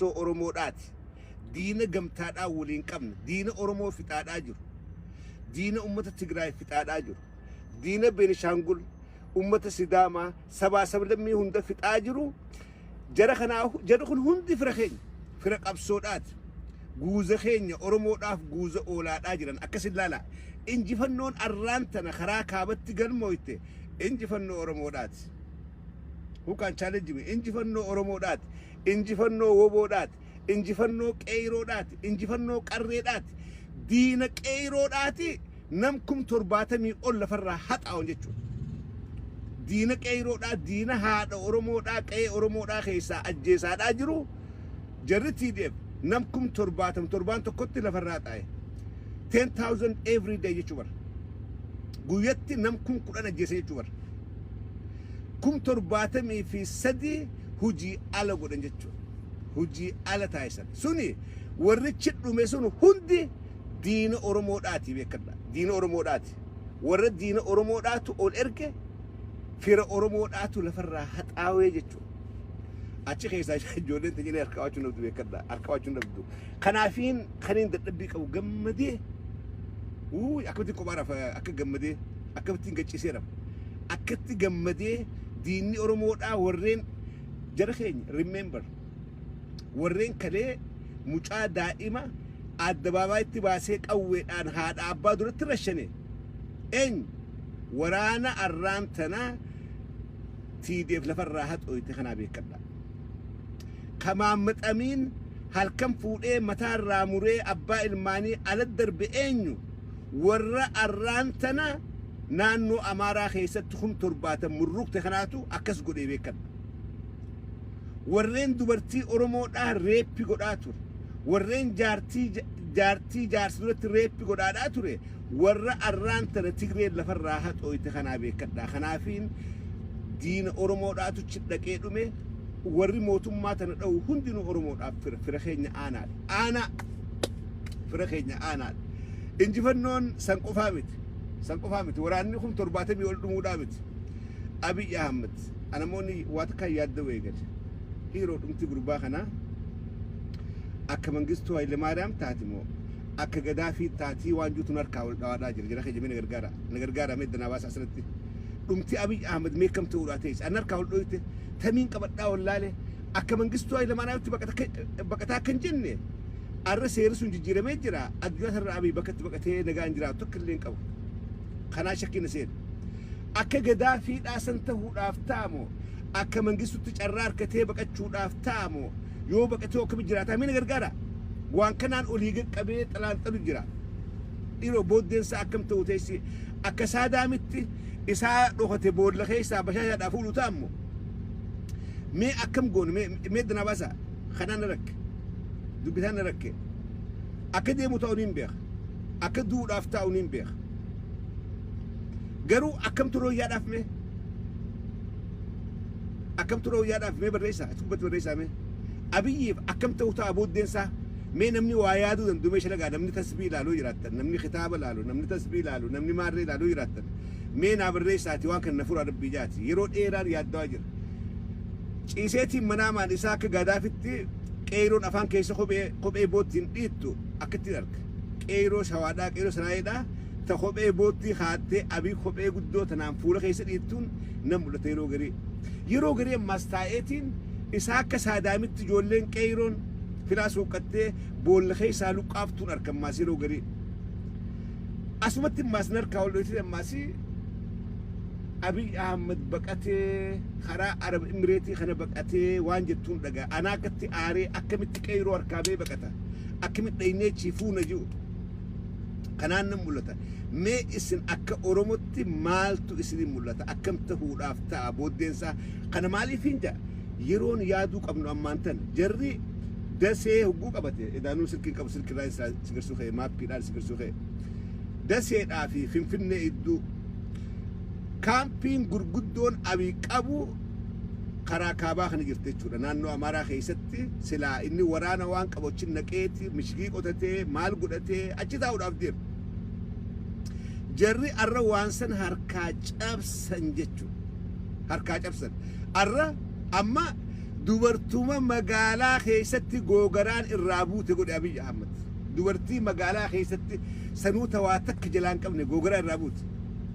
Qabsoo Oromoodhaati. Diina gamtaadhaa waliin qabna. Diina Oromoo fixaadhaa jiru. Diina ummata Tigraay fixaadhaa jiru. Diina Beenishaangul, ummata Sidaamaa, sabaa sablammii hunda fixaa jiru. Jara kanaa, jarri kun hundi fira keenya. Fira qabsoodhaati. Guuza keenya Oromoodhaaf guuza oolaadhaa jiran. Akkas ilaala. Injifannoon arraan tana karaa kaabatti galmooyte injifannoo Oromoodhaati. Who can challenge me? Injifannoo Oromoodhaati. Injifannoo WBOdhaati. Injifannoo qeeyroodhaati. Injifannoo qarreedhaati. Diina qeeyroodhaati. Nam 70,000 ol lafarraa haxaa'uun jechuudha. Diina qeeyroodhaa, diina haadha Oromoodhaa, qe'ee Oromoodhaa keessaa ajjeesaadhaa jiru. Jarri TDF nam 70,000 torbaan tokkotti lafarraa xaa'e. 10,000 every day jechuu bara. Guyyatti nam 10,000 ajjeese jechuu bara. 73,000 hujii ala godhan jechuudha. Hujii ala taasisan. Suni warrichi dhume sun hundi diina Oromoodhaati, beekadha. Diina Oromoodhaati. Warra diina Oromoodhaatu ol erge, fira Oromoodhaatu lafarraa haxaawee jechuudha. Achi keessaa ijoolleen tajaajila harka qabaachuu dhabdu, beekadha. Harka qabaachuu dhabdu. Kanaafiin kaniin dadhabbii qabu gammadee, akkamitti kophaa rafa, akka gammadee akkamittiin gaccisee rafa. Akkatti gammadee diinni Oromoodhaa warreen jara keenya, remember, warreen kalee mucaa daa'ima addabaabaayatti baasee qawweedhaan haadha abbaa duratti rashane eenyu? Waraana arraan tanaa TDF lafarraa haxooyte kanaa, beekadha. Kamaammaxamiin halkan fuudhee mataarraa muree abbaa ilmaanii ala darbe eenyu? Warra arraan tana naannoo Amaaraa keessatti 70,000 murrukte kanaatu akkas godhee, beekadha. Warreen dubartii Oromoodhaa rape godhaa ture. Warreen jaartii jaarsa duratti rape godhaadhaa ture. Warra arraan tana Tigreen lafarraa haxooyte kanaa, beekadha. Kanaafiin diina Oromoodhaatu dhaqee dhume. Warri mootummaa tana dha'u hundinuu Oromoodhaaf fira, fira keenya aanaadha. Aanaa fira keenya aanaadha. Injifannoon san qofaa miti. San qofaa miti. Waraanni 70,000 ol dhumuudhaa miti. Abiy Ahmed anamoonni waa takka yaadda'u eegale. Dhiiroo, dhumti gurbaa kanaa akka Mangistuu Hayilemaariyaam taati moo akka Gadaafii taatii waan juutu harkaa ol dhawaadhaa jira. Jara keenya, mee na gargaara. Na gargaara, mee danaa baasa asirratti. Dhumti Abiy Ahmed mee kam ta'uudhaa ta'es? An harkaa ol dhoyte tamiin qabadhaa wallaale. Akka Mangistuu Hayilemaariyaamitti baqataa kan jenne, arra seerri sun jijjiiramee jira. Addunyaa irra Abiy bakka itti baqatee nagaan jiraatu tokko illee hin qabu. Kanaa shakkiin seena. Akka Gadaafiidhaa san ta'uudhaaf ta'amoo akka Mangistutti carraa harkatee baqachuudhaaf ta'amoo, yoo baqatee akkamitti jiraataa? Mee na gargaara. Waan kanaan olii qaqqabee xalaanxalu jira. Dhiiroo, booddeensaa akkam ta'u teessi? Akka Saadaamitti isaa dhokate boolla keessaa bashaashaadhaa fuudhu ta'ammoo mee akkam goonu? Mee danaa baasa. Kanaan na rakke, dubbitaan na rakke. Akka deemu ta'u niin beeka, akka du'uudhaaf ta'u niin beeka, garuu akkam turooyyaadhaaf, mee akkam turooyyaadhaaf? Mee barreessaa, achi gubbatti barreessaa. Mee Abiyyiif akkam ta'u ta'a booddeensaa? Mee namni waa yaaduu danda'u mee shalagaa. Namni tasbii ilaaluu jiraattan, namni kitaaba ilaalu, namni tasbii ilaalu, namni maarree ilaaluu jiraattan, mee naa barreessaati. Waan kana na furaa rabbii jaati. Yeroo dheeraan yaaddawaa jira. Ciiseetiin manaamaan isaa akka Gaadaafitti qeeroon afaan keessa kophee boottiin dhiittu akkattiin arga. Qeeroo Shawaadhaa, qeeroo Sanaayeedhaa ta kophee boottii kaattee Abii kophee guddoo tanaan fuula keessa dhiittuun nan mul'ata yeroo garii. Yeroo garii ammaas taa'eetiin isaa akka Saadaamitti ijoolleen qeeroon filaa suuqqattee boolla keessaa luqqaaftuun arga ammaas yeroo garii. Asumatti ammaas narkaa ol dhoyitee ammaas Abiy Ahmad baqatee karaa Arab Imireetii kana baqatee waan jettuun dhagaa. Anaa akkatti aaree, akkamitti qeeroo harkaa bee baqata? Akkamitti dhaynee chiifuuna jiru? Kanaan nan mul'ata. Mee isin akka Oromootti maaltu isinin mul'ata? Akkam ta'uudhaaf ta'a booddeensaa? Kana maaliif hin ja'a? Yeroon yaaduu qabnu ammaan tana. Jarri Dasee hogguu qabate, edaanuu silkiin qabu, silkirraa si garsuu ka'e, maappiidhaan si garsuu ka'e. Daseedhaa fi Finfinnee idduu kaampiin gurguddoon Abiy qabu karaa kaabaa kana jirti jechuudha. Naannoo Amaaraa keessatti silaa inni waraana waan qabu achi naqeeti mishigii qotatee maal godhatee achi taa'uudhaaf deema. Jarri arra waan san harkaa cabsan jechuudha. Harkaa cabsan. Arra amma Dubartuma magaalaa keessatti googaraan irraa buute godhe Abiy Ahmad. Dubartii magaalaa keessatti sanuu tawaa takka jalaan qabne googaraa irraa buute.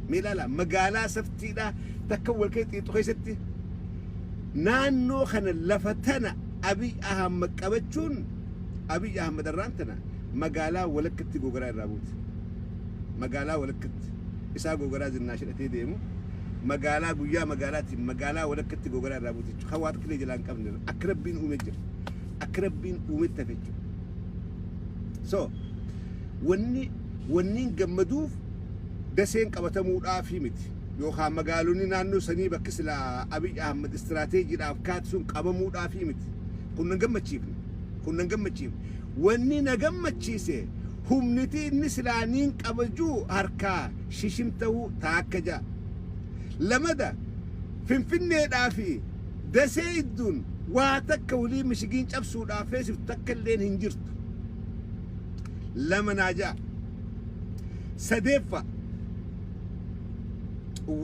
Mee ilaala, magaalaa saftiidha takka wal keessa xiixxu keessatti naannoo kana lafa tana Abiy Ahmad qabachuun, Abiy Ahmad irraan tana magaalaa walakkatti googaraa irraa buute. Magaalaa walakkatti isaa googaraa zinnaa shidhatee deemu, magaalaa guyyaa magaalaatiin magaalaa walakkatti googaraa irraa buute jechuudha. Kan waa takka illee jalaan qabne akka Rabbiin uume jira. Akka Rabbiin uumetti hafe jechuudha. So wanni gammaduuf Daseen qabatamuudhaafi miti. Yookaan magaalonni naannoo sanii bakki silaa Abiy Ahmad istiraateejiidhaaf kaatu sun qabamuudhaafi miti. Kun nan gammachiifne. Kun nan gammachiifne. Wanni na gammachiise humniti inni silaa niin qabajuu harkaa shishim ta'uu taakka ja'a. Lamada, Finfinneedhaa fi Dasee idduun waa takka walii mishigiin cabsuudhaaf feesiftu takka illeen hin jirtu. Lama naa ja'a. Sadeeffa,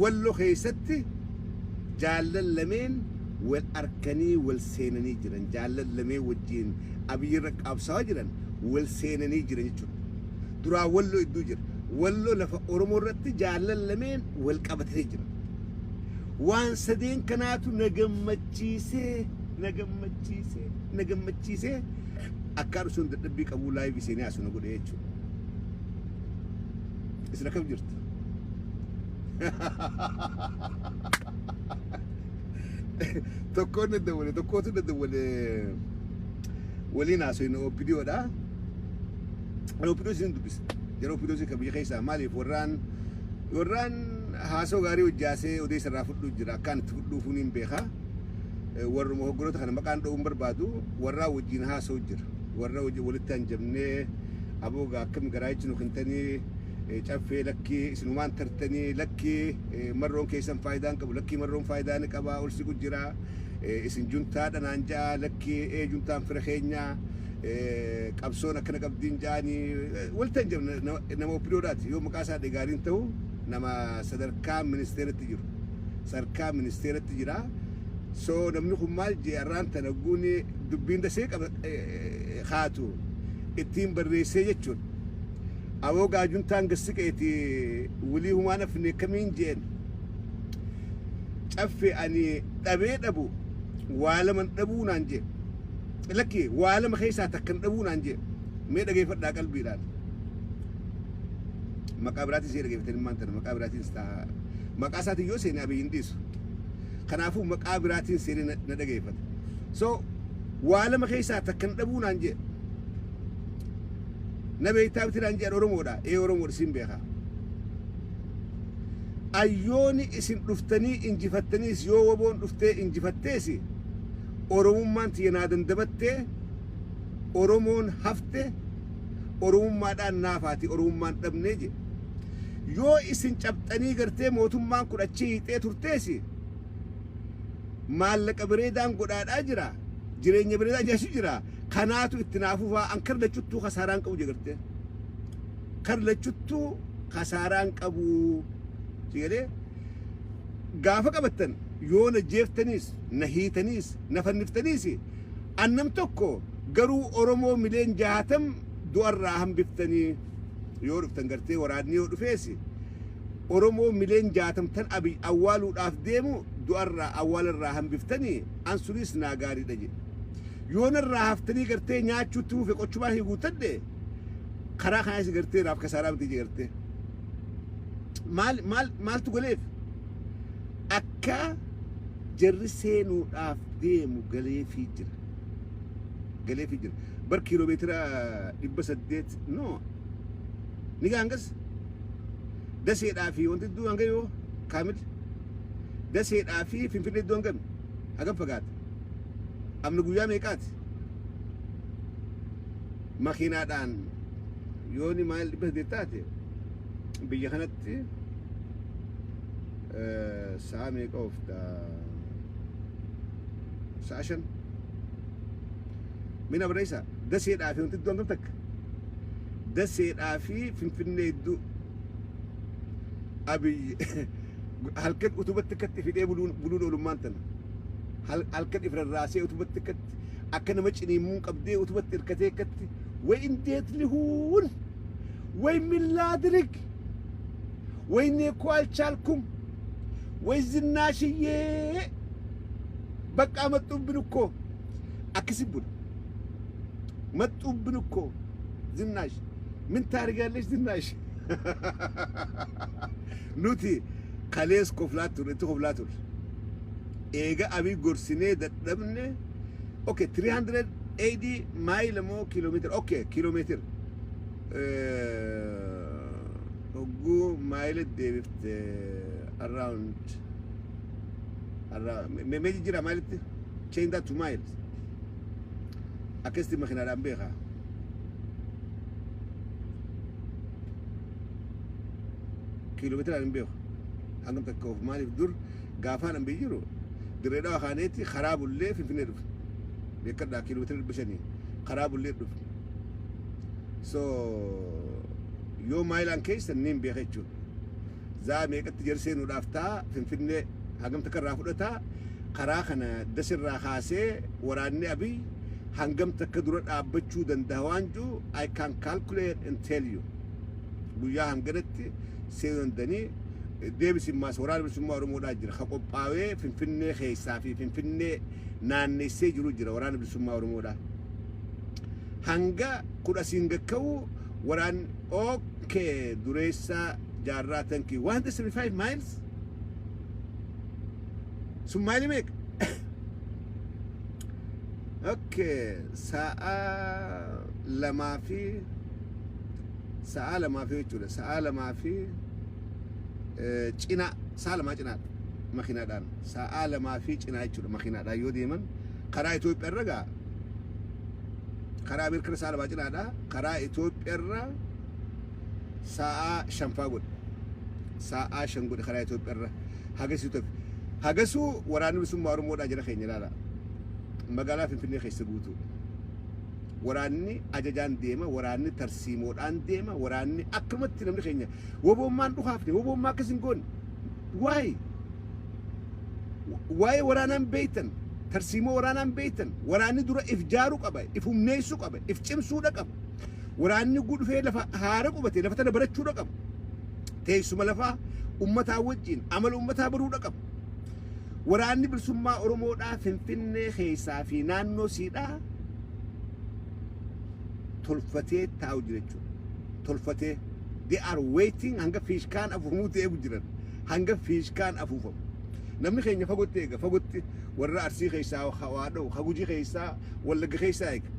Wallo keessatti jaallan lameen wal arkanii wal seenanii jiran. Jaallan lameen wajjin Abiyyirra qabsaa'aa jiran wal seenanii jiran jechuudha. Duraa Wallo idduu jira. Wallo lafa Oromoo irratti jaallan lameen wal qabatanii jiran. Waan sadeen kanaatu na gammachiisee, na gammachiisee, na gammachiisee akkaan osoo dadhabbii qabuu live seenee haasoo na godhe jechuudha. Isin akkam jirtu? Tokkoon na dawwale, tokkootu na dawwale, waliin haasofne OPDOdha. OPDO isin dubbisa. Jara OPDO isin kan biyya keessaa maaliif warraan haasoo gaarii hojjaasee odeessa irraa fudhuu jira, akkaan itti fudhuufuu niin beeka. Warruma hogganoota kana maqaan dha'uun barbaadu, warraa wajjin haasoo jira. Warra walitti hanjamnee aboogaa akkam garaa jechuun nu kentanii, Caffee lakkii isinumaan tartanii, lakkii marroon keessan faayidaan qabu, lakkii marroon faayidaa ni qaba, ol siqu jira, isin juntaadha naan ja'a, lakkii ee juntaan fira keenya, qabsoon akkana qabdiin ja'anii walitti hanjamne. Nama OPDOdhaati, yoo maqaa isaa gaariin ta'u nama sadarkaa ministeeratti jiru, sadarkaa ministeeratti jira. So namni kun maal jee, arraan tana guuni dubbiin Dasee qaba kaatu ittiin barreessee jechuudha. Aboo gaajuntaan gassiqeeti wulii humaan afne kamiin jeen. Caffe, ani dhabee dhabu waa laman dhabuu naan jee. Lakki, waa lama keessaa takkan dhabuu naan jee. Mee dhageeffadhaa qalbiidhaan. Maqaa biraatiin see dhageeffatanii maan tana maqaa biraatiin ta'a. Maqaa isaatiin yoo seene Abiy hin dhiisu. Kanaafuu maqaa biraatiin seenee na dhageeffata. So waa lama keessaa takkan dhabuu naan jee. Na beektaa miti naan jedhan, Oromoodha. Ee, Oromoodha, siin beekaa. Ayyooni isin dhuftanii injifattaniis, yoo WBOn dhuftee injifattees, Oromummaan tiyya naa dandamattee, Oromoon hafte, Oromummaadhaan naafaati, Oromummaan dhabnee jedhe. Yoo isin cabxanii gartee mootummaan kun achi hiixee turtees, maallaqa bareedaan godhaadhaa jira. Jireenya bareedaa jiraachuu jira. Kanaatu itti naafufaa, an kar lachuttuu kasaaraan qabu jegartee. Kar lachuttuu kasaaraan qabu. Sigalee gaafa qabattan yoo na jeeftaniis, na hiitaniis, na fanniftaniis, an nam tokko garuu Oromoo mileen 60 du'arraa hambiftanii yoo dhuftan, gartee waraanni yoo dhufees, Oromoo mileen 60 tan Abiy awwaaluudhaaf deemu du'arraa awwaalarraa hambiftanii, an sunis naa gaariidha jedhe. Yoo narraa haftanii gartee nyaachuutti fufe, qochumaa hin guuttadhe, karaa kanaas gartee naaf kasaaraa miti gartee. Maal maal maaltu galeef? Akka jarri seenuudhaaf deemu galeefii jira. Galeefii jira. Bar kiiloomeetira 800 no ni gaangas Daseedhaa fi wanti iddoo hanga yoo kaamil Daseedhaa fi Finfinnee iddoo hangami hagam fagaata? Amna guyyaa meeqaati? Makiinaadhaan yooni maal 800 taate, biyya kanatti sa'a meeqa oofta? Sa'a 5 mina barreessa. Daseedhaa fi wanti iddoo hangam takka? Daseedhaa fi Finfinnee iddoo Abiy halkan utubatti akkatti fidhee buluun oolummaan tana. Halkan ifrarraasee utubatti akkatti akka nama ciniimmuu qabdee utubatti hirkatee akkatti ወይ እንዴት ልሁን ወይ ምን ላድርግ ወይ እኔ እኮ አልቻልኩም ወይ ዝናሽዬ በቃ መጡብን እኮ akkasi buna መጡብን እኮ ዝናሽ ምን ታደርጊያለሽ ዝናሽ nuti kalees koflaa turre itti koflaa turre eega Abiy gorsinee dadhabne. Okay, 380 mile moo kiiloomeetira? Okay, kiiloomeetira hogguu mile deebifte around mee jijjiira miletti, change that to miles. Akkasitti makinaadhaan beekaa. Kiiloomeetiraan hin beeku hangam takka of maaliif dur gaafaan an jiru Dirree Dhawaa kaaneeti karaa bullee Finfinnee dhufe beekadhaa kiiloomeetira 500 karaa bullee dhufe. So yoo mileaan keessa niin beeka jechuudha. Zaa meeqatti jarseenuudhaaf ta'a Finfinnee hangam takka irraa fudhataa karaa kana dasirraa kaasee waraanni Abiy hangam takka dura dhaabbachuu danda'a waan jiru I can calculate and tell you. Guyyaa hanganatti seenuu danda'anii deebisimmaas waraana bilisummaa Oromoodhaa jira ka qophaawee Finfinnee keessaa fi Finfinnee naannessee jiru jira waraana bilisummaa Oromoodhaa. Hanga kudha siin gakka'u waraan. Okay, dureessaa jaarraa tankii 175 miles sun maayilii meeqa? Okay, sa'a 2 fi sa'a 2 fi jechuudha. Sa'a 2 fi cinaa, sa'a 2 cinaadha makiinaadhaan. Sa'a 2 fi cinaa jechuudha makiinaadhaan yoo deeman karaa Itoophiyaa irra gaa. Karaa Ameerikaa sa'a 2 cinaadha. Karaa Itoophiyaa irra sa'a 5 faa godhe. Sa'a 5 godhe karaa Itoophiyaa irra. Hagasii Itoophiyaa. Hagasuu waraanni bilisummaa Oromoodhaa jala keenya ilaala. Magaalaa Finfinnee keessa guutuu. Waraanni ajajaan deema, waraanni tarsiimoodhaan deema, waraanni akkamatti namni keenya woboommaan dhukaafne, woboommaa akkas hin goone. Waa'ee waa'ee waraanaan beeytan, tarsiimoo waraanaan beeytan, waraanni dura if jaaruu qaba, if humneessuu qaba, if cimsuudha qaba. Waraanni dhufee lafa haara qubate lafa tana barachuudha qaba. Teessuma lafaa ummataa wajjin amala ummataa baruudha qaba. Waraanni bilisummaa Oromoodhaa Finfinnee keessaa fi naannoo siidhaa tolfatee taa'u jira jechuudha. Tolfatee they are waiting hanga fiishkaan afuufamuutti eegu jiran, hanga fiishkaan afuufamu. Namni keenya fagootti eega, fagootti warra Arsii keessaa waa dha'u, Hagujii keessaa, Wallagga keessaa eega.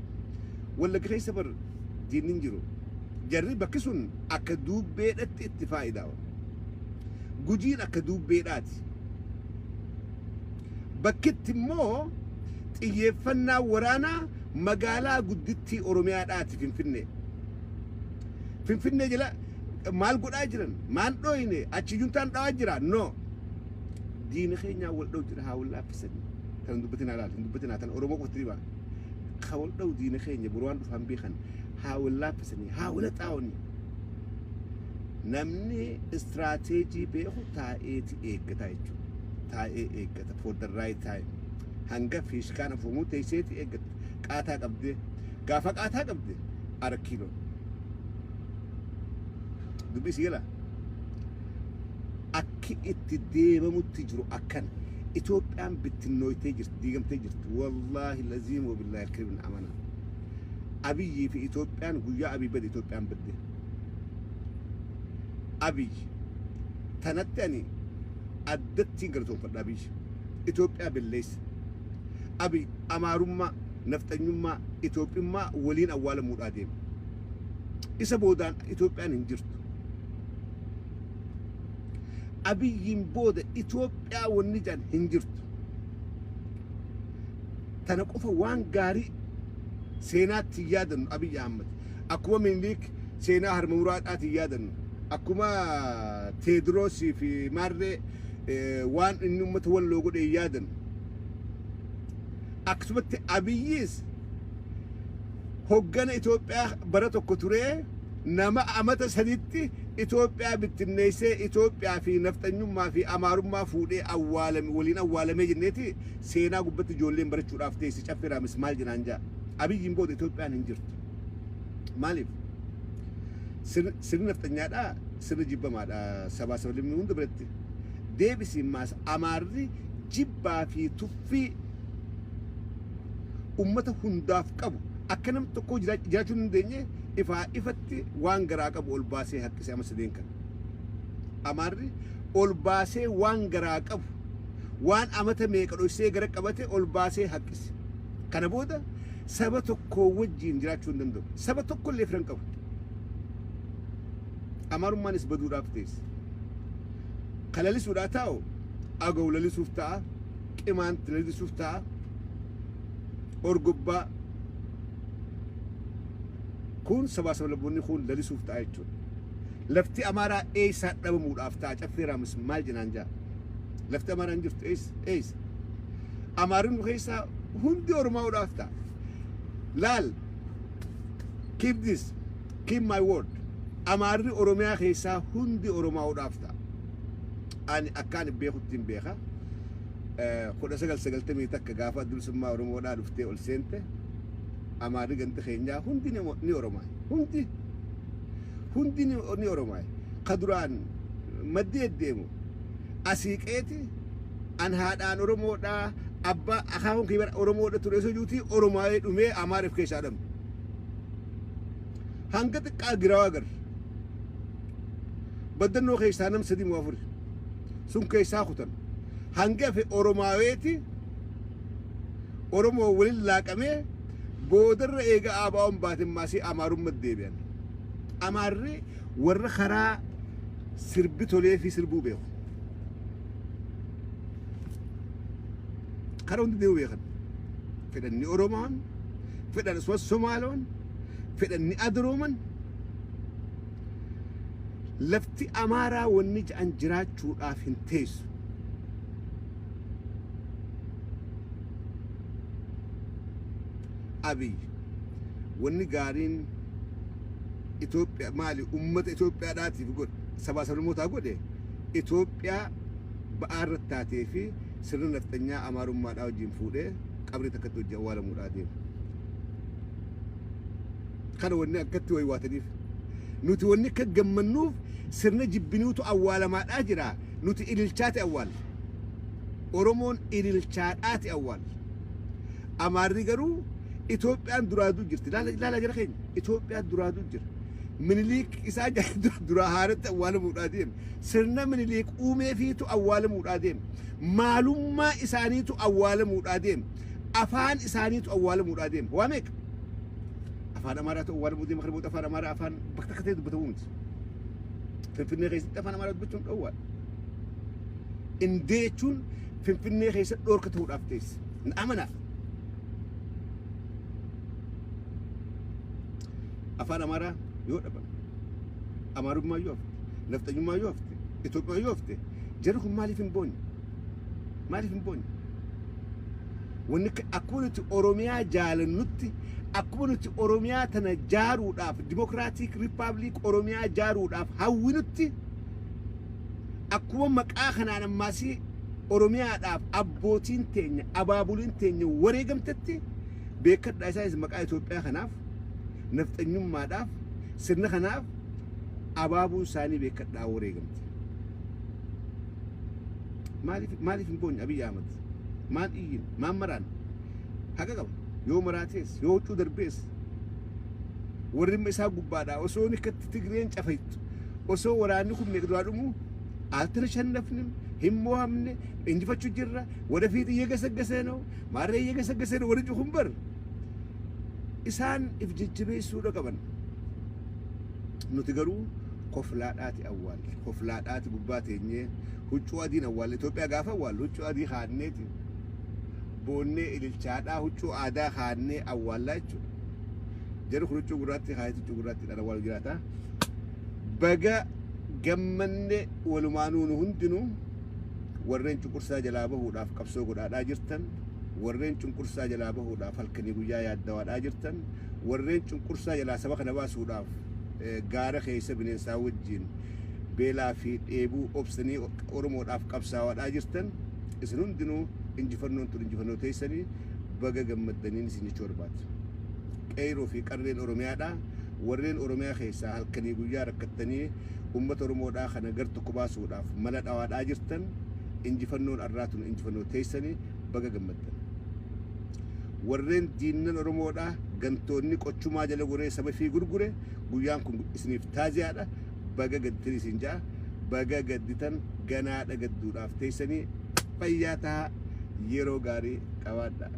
Wallagga keessa bar diinni hin jiru. Jarri bakki sun akka duubbeedhatti itti faayidaa. Gujiin akka duubbeedhaati. Bakkitti immoo xiyyeeffannaa waraanaa magaalaa guddittii Oromiyaadhaati Finfinnee. Finfinnee jala maal godhaa jiran? Maan dhooyne? Achi juntaan dhawaa jira? No. Diina keenyaa wal dha'u jira haa wal laaffisanii. Tan dubbatinaa laal, hin dubbatinaa tan Oromoo qofatti dhibaa. Ka wal dha'u diina keenya boru waan dhufaan beekan haa wal laaffisanii, haa wal xaa'anii. Namni istiraateejii beeku taa'eeti eeggata jechuudha. Taa'ee eeggata for the right time. Hanga fiishkaan afuufamuu teesseeti eeggatta. Qaataa qabdee gaafa qaataa qabde ara kiiloo. Dubbii si gala. Akki itti deemamutti jiru akkana. Itoophiyaan bittinnooytee jirti, diigamtee jirti. Wallaahi laziim wabillaahi alkariim amana. Abiyyii fi Itoophiyaan guyyaa Abiy bade Itoophiyaan badde. Abiy tanatti ani addatti galatoonfadha Abiy. Itoophiyaa belleessa. Abiy Amaarummaa, nafxanyummaa, Itoophiyummaa waliin awwaalamuudhaa deema. Isa boodaan Itoophiyaan hin jirtu. Abiyyiin booda Itoophiyaa wanni jedhan hin jirtu. Tana qofa waan gaarii seenaatti hin yaadannu Abiyyi Ahmad. Akkuma Minilik seenaa harma muraadhaatti hin yaadannu. Akkuma Teediroosii fi Maarree waan inni uummata walloo godhe hin yaadannu. Akkasumatti Abiyyiis hoggana Itoophiyaa bara tokko turee Nama amata saditti Itoophiyaa bittinneessee, Itoophiyaa fi nafxanyummaa fi Amaarummaa fuudhee awwaalame, waliin awwaalamee jenneeti seenaa gubbatti ijoolleen barachuudhaaf teessi. Caffee Raamis maal jenaan jaa? Abiyyiin booda Itoophiyaan hin jirtu. Maaliif? Sirni nafxanyaadhaa sirni jibbamaadha sabaa sablammii hunda biratti. Deebisiin maas Amaarri jibbaa fi tuffii ummata hundaaf qabu akka nam tokkoo jiraachuu hin dandeenye, ifaa ifatti waan garaa qabu ol baasee haqqise. Amma sadeen kana. Amaarri ol baasee waan garaa qabu, waan amata meeqa dhoysee gara qabate ol baasee haqqise. Kana booda saba tokko wajjiin jiraachuu hin danda'u. Saba tokko illee firan qabu. Amaarummaanis baduudhaaf teesse. Ka lalisuudhaa taa'u Agaw lalisuuf ta'a, Qimaant lalisuuf ta'a, Orgobbaa kun sabaa sablammoonni kun lalisuuf ta'a jechuudha. Lafti Amaaraa eessaa dhabamuudhaaf ta'a? Caffee Raamis maal jenaan jaa? Lafti Amaaraa hin jirtu, eessa eessa? Amaarri nu keessaa hundi Oromaa'uudhaaf ta'a. Laal, keep this, keep my word. Amaarri Oromiyaa keessaa hundi Oromaa'uudhaaf ta'a. Ani akkaan beekutti hin beeka. 1991 gaafa bilisummaa Oromoodhaa dhuftee ol seente, Amaarri ganda keenyaa hundi ni Oromaa'e. Hundi hundi ni Oromaa'e. Ka duraan maddii deddeemu asii qeeti an haadhaan Oromoodhaa, abbaa akaakuun kiyya Oromoodha ture osoo juutii Oromaa'ee dhumee Amaariif keessaa dhabne. Hanga xiqqaa girawaa agarra. Baddannoo keessaa nam sadii moo afuri. Sun keessaa kutan. Hanga hafe Oromaaweeti Oromoo waliin laaqamee boodarra eega ABO'n baateen maasii Amaarummaa deebi'an. Amaarri warra karaa sirbi tolee fi sirbuu beeku. Karaa hundi deemuu beekan. Fedhan ni Oromoon, fedhan asumas Somaaloon, fedhan ni Adrooman. Lafti Amaaraa wanni ja'an jiraachuudhaaf hin teessu. Abiy wanni gaariin Itoophiyaa maali ummata Itoophiyaadhaatiif godhe, sabaa sablammootaa godhe, Itoophiyaa ba'aa irratti taatee fi sirna nafxanyaa Amaarummaadhaa wajjin fuudhee qabrii takkatti wajjin awwaalamuudhaa deema. Kana wanni akkatti waywaataniif. Nuti wanni akka gammannuuf sirna jibbinuutu awwaalamaadhaa jira. Nuti ililchaati awwaalla. Oromoon ililchaadhaati awwaalla. Amaarri garuu Itoophiyaan duraaduu jirti. Laala laala jara keenya. Itoophiyaan duraaduu jira. Miniliik isaa duraa haaratti awwaalamuudhaa deema. Sirna Miniliik uumeefiitu awwaalamuudhaa deema. Maalummaa isaaniitu awwaalamuudhaa deema. Afaan isaaniitu awwaalamuudhaa deema. Waa meeqa? Afaan Amaaraatu awwaalamuu deema. Kana booda afaan Amaaraa afaan bakka takka ta'e dubbatamuu miti. Finfinnee keessatti afaan Amaaraa dubbachuun dhowwaadha. Indee jechuun Finfinnee keessatti dhoorka ta'uudhaaf teesse. Na amanaa. Afaan Amaaraa yoo dhaban, Amaarummaa yoo hafte, nafxanyummaa yoo hafte, Itoophiyaa yoo hafte, jarri kun maaliif hin boonye? Maaliif hin boonye? Wanni akkuma nuti Oromiyaa jaalannutti, akkuma nuti Oromiyaa tana jaaruudhaaf, Democratic Republic Oromiyaa jaaruudhaaf hawwinutti, akkuma maqaa kanaan ammaasii Oromiyaadhaaf abbootiin teenya, abaabuliin teenya wareegamtetti, beekadhaa isaanis maqaa Itoophiyaa kanaaf, nafxanyummaadhaaf, sirna kanaaf abaabuun isaanii beekadhaa wareegamte. Maaliif hin boonye Abiyyi Ahmad? Maal iyyin? Maal maraan? Haqa qaba. Yoo maraatees, yoo huccuu darbees, warri isaa gubbaadhaa osoo inni akkatti Tigreen cafaytu, osoo waraanni kun meeqa duraa dhumu አልተሸነፍንም፣ hin mo'amne, injifachuu jirra, ወደፊት እየገሰገሰ ነው፣ ማሬ እየገሰገሰ ነው warri kun bar isaan if jajjabeessuudha qaban. Nuti garuu koflaadhaati awwaalle, koflaadhaati gubbaa teenyee huccuu adiin awwaalle. Itoophiyaa gaafa awwaallu huccuu adii kaanneeti boonnee ililchaadhaa huccuu aadaa kaannee awwaallaa jechuudha. Jarri kun huccuu gurraatti kaayee huccuu gurraattiidhaan awwaalu jiraata. Baga gammanne walumaanuu. Nu hundinuu warreen cunqursaa jalaa bahuudhaaf qabsoo godhaadhaa jirtan, warreen cunqursaa jalaa bahuudhaaf halkanii guyyaa yaaddawaadhaa jirtan, warreen cunqursaa jalaa saba kana baasuudhaaf Gaara keessa bineensaa wajjin beelaa fi dheebuu obsanii Oromoodhaaf qabsaa'aadhaa jirtan, isin hundinuu injifannoon tun injifannoo teessanii, baga gammaddaniin isin jechuu barbaada. Qeyroo fi qarreen Oromiyaadhaa, warreen Oromiyaa keessaa halkanii guyyaa rakkattanii uummata Oromoodhaa kana gar tokko baasuudhaaf mala dhawaadhaa jirtan, injifannoon arraa tun injifannoo teessanii, baga gammaddan. Warreen diinnan Oromoodhaa, gantoonni qochumaa jala goree saba fi gurgure, guyyaan kun isiniif taaziyaadha. Baga gadditan isin ja'a. Baga gadditan, ganaadha gadduudhaaf teessanii. Fayyaa tahaa, yeroo gaarii qabaadha.